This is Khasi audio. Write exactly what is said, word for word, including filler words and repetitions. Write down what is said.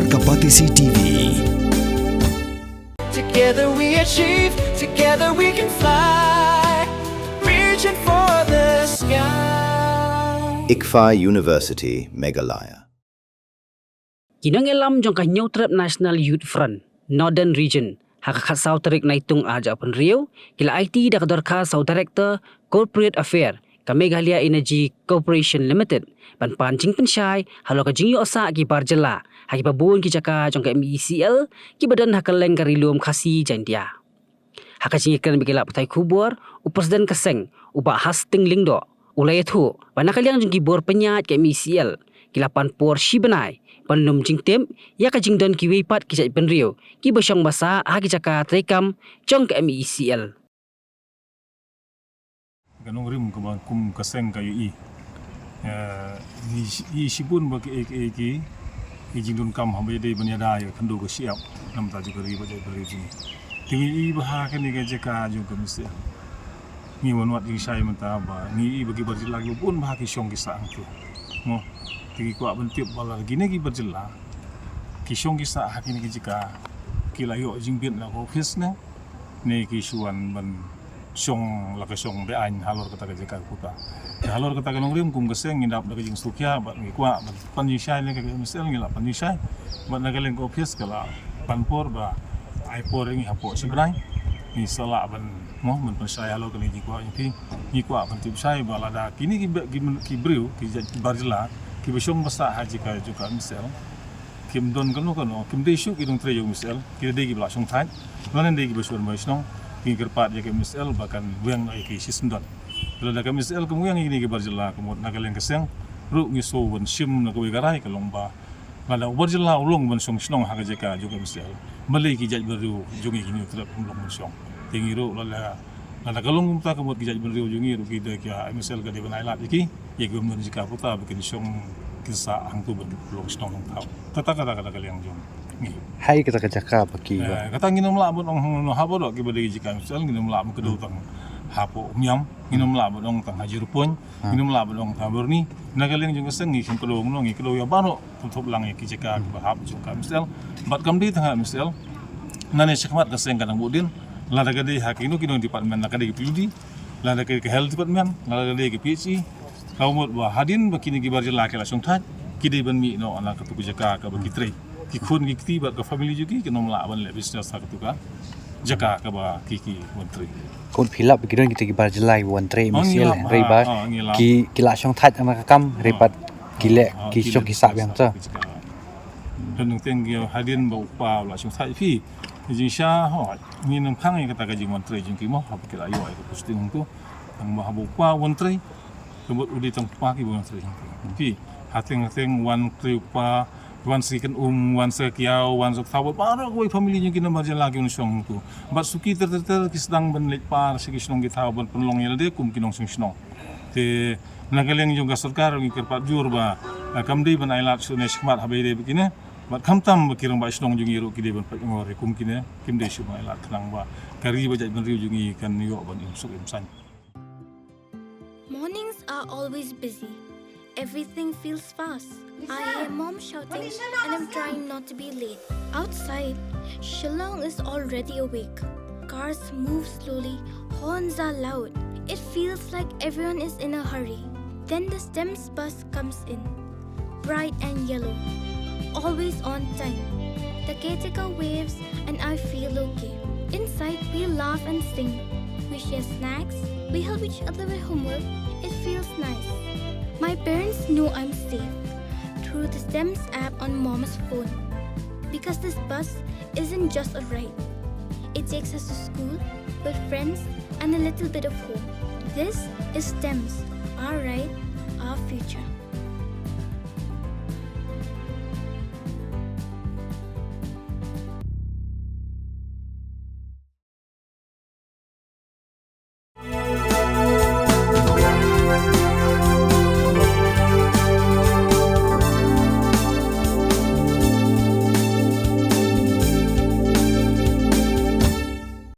Ka Batesi T V. Together we achieve, together we can fly. Reaching for the sky. ICFAI University, Meghalaya. Ki nongïalam jong ka Hynñiewtrep National Youth Front, Northern Region, ha ka khatsaw tarik Naitung arhajar arphew hynriew, ki la aiti da ka dorkhas ha u Director Corporate Affair ka Meghalaya Energy Corporation Limited ban pan jingpynshai halor ka jingïohsah ki bar jylla ha kiba bun ki jaka jong ka MeECL kiba don ha kylleng ka Ri Lum Khasi Jaintia. Ha ka jingïakren bad ki lad pathai khubor, u President ka seng, u Bah Hastings Lyngdoh, u la ïathuh ba na ka liang jong ki bor pynïaid ka MeECL ki la pan por shi bnai ban lum jingtip ïa ka jingdon kiwei pat ki jaitbynriew kiba shong basa ha ki jaka treikam jong ka MeECL. Ka nongrim kaba kum ka seng ka ïohi. Eh, ngi ïohi shibun ba ki, ki, ki, ki jingdonkam haba ïadei ban ïada ïa ka khyndew ka shyiap na ka bynta jong ka ri bad jaitbynriew jong ngi. Te ngi ïohi ba ha kane ka jaka jong ka MeECL, ngi wan wad jingshai mynta ba ngi ïohi ba ki bar jylla kiba bun ba ha ki shong ki sah hangto. Mo, te ngi kwah ban tip ba lada kine ki bar jylla ki shong ki sah ha kine ki jaka, ki la ïoh jingbit na ka office ne, ne ki shu wan ban shong la ka shong be-aiñ halor kata ka jaka ka puta. Te halor kata ka nongrim kum ka seng ngi dap da ka jingsngewkhia bad ngi kwah ban pan jingshai ne ka MeECL, ngi la pan jingshai bad na ka liang ka office ka la pan por ba ai por ïa ngi hapoh shi bnai ngi sa lah ban, mo, ban pynshai halor kane ka jingkwah jong phi. Ngi kwah ban tip shai ba lada kine ki be-, ki, ki briew ki jait, ki bar jylla kiba shong basa ha jaka jong ka MeECL kim don kano kano, kim dei shuh ki nongtrei jong MeECL, ki dei kiba la shongthait, lane dei kiba shu wan ba shnong, ki kyrpad ïa ka MeECL ba kan weng noh ïa ki shisyndon. Lada ka MeECL kam weng ïa kine ki bar jylla, ka mut na ka liang ka seng ruh ngi sngew ban shim na kawei ka rai, ka long ba lada u bar jylla u long ban shong shnong ha ka jaka jong ka MeECL, balei ki jaitbynriew jong ngi ki Hynñiewtrep kim long ban shong? Te ngi ruh lada, lada ka long kumta, ka mut ki jaitbynriew jong ngi ruh ki dei, ka MeECL ka dei ban ailad ïa ki ïa ki bym don jaka puta ba kin shong, kin sah hangto ban long shnong nongthaw. Kata, kata, kata ka liang jong ngi. Hai kata ka jaka ba ki ba. Eh, kata ngin ym lah ban ong hangno haba doh kiba dei jaka MeECL, ngin ym lah ban kdew tang hapoh Umiam, ngin ym lah ban ong tang ha Jyrpwon, ngin ym lah ban ong tang ha Byrni. Na ka liang jong ka seng ngi khlem kdew hangno, ngi kdew ïa baroh, pynthop lang ïa ki jaka kiba hap jong ka MeECL. Bad kam dei tang ha MeECL, nangne shakhmat ka seng ka dang buh dien, lada ka dei ha kino kino department, lada ka dei ka PWD, lada ka dei ka health department, lada ka dei ka PHE, ka mut ba hadien ba kine ki bar jylla ki la shongthait, ki dei ban mih noh na katu ka jaka kaba ki trei. Ki khun ki kti bad ka family jong ki kin ym lah ban leh business ha katu ka jaka kaba ki, ki wan trei. Ka mut phi lap ba ki don kita ki bar jylla kiba wan trei ha MeECL, hynrei ba ki, ki la shongthait na ka kam, hynrei pat ki leh, ki shong ki sah biang ta. Don teng ki hadien ba u kpa u la shongthait, phi, jingshisha, hooid, ngin ym khang ïa kata ka jingwan trei jong ki mo, haba ki la ïoh ïa ka posting hangto. Tang ba haba u kpa u wan trei, ka mut u dei tang u kpa kiba wan trei hangto. Phi, hateng hateng wan trei u kpa, wan sa ki kynum, wan sa ki kiaw, wan sa ki thaw, baroh kawei family jong ki na bar jylla ki wan shong hangto. Bad suki ter ter ter ki sdang ban leit par sha ki shnong ki thaw ban pynlong ïa lade kum ki nongshong shnong. Te na ka liang jong ka sorkar ngi kyrpad jur ba, eh, kam dei ban ailad shuh ne shakhmat haba ïadei bad kine. Bad khamtam ba ki rangbah shnong jong ngi ruh ki dei ban peit ngor ïa kum kine, kim dei shuh ban ailad khnang ba ka ri bad jaitbynriew jong ngi kan ïoh ban im suk im saiñ. Mornings are always busy. Everything feels fast. I hear mom shouting and I'm trying not to be late. Outside, Shillong is already awake. Cars move slowly, horns are loud. It feels like everyone is in a hurry. Then the STEMS bus comes in. Bright and yellow. Always on time. The caretaker waves and I feel okay. Inside, we laugh and sing. We share snacks. We help each other with homework. It feels nice. My parents know I'm safe through the STEMS app on mom's phone. Because this bus isn't just a ride. It takes us to school, with friends, and a little bit of hope. This is STEMS, our ride, our future.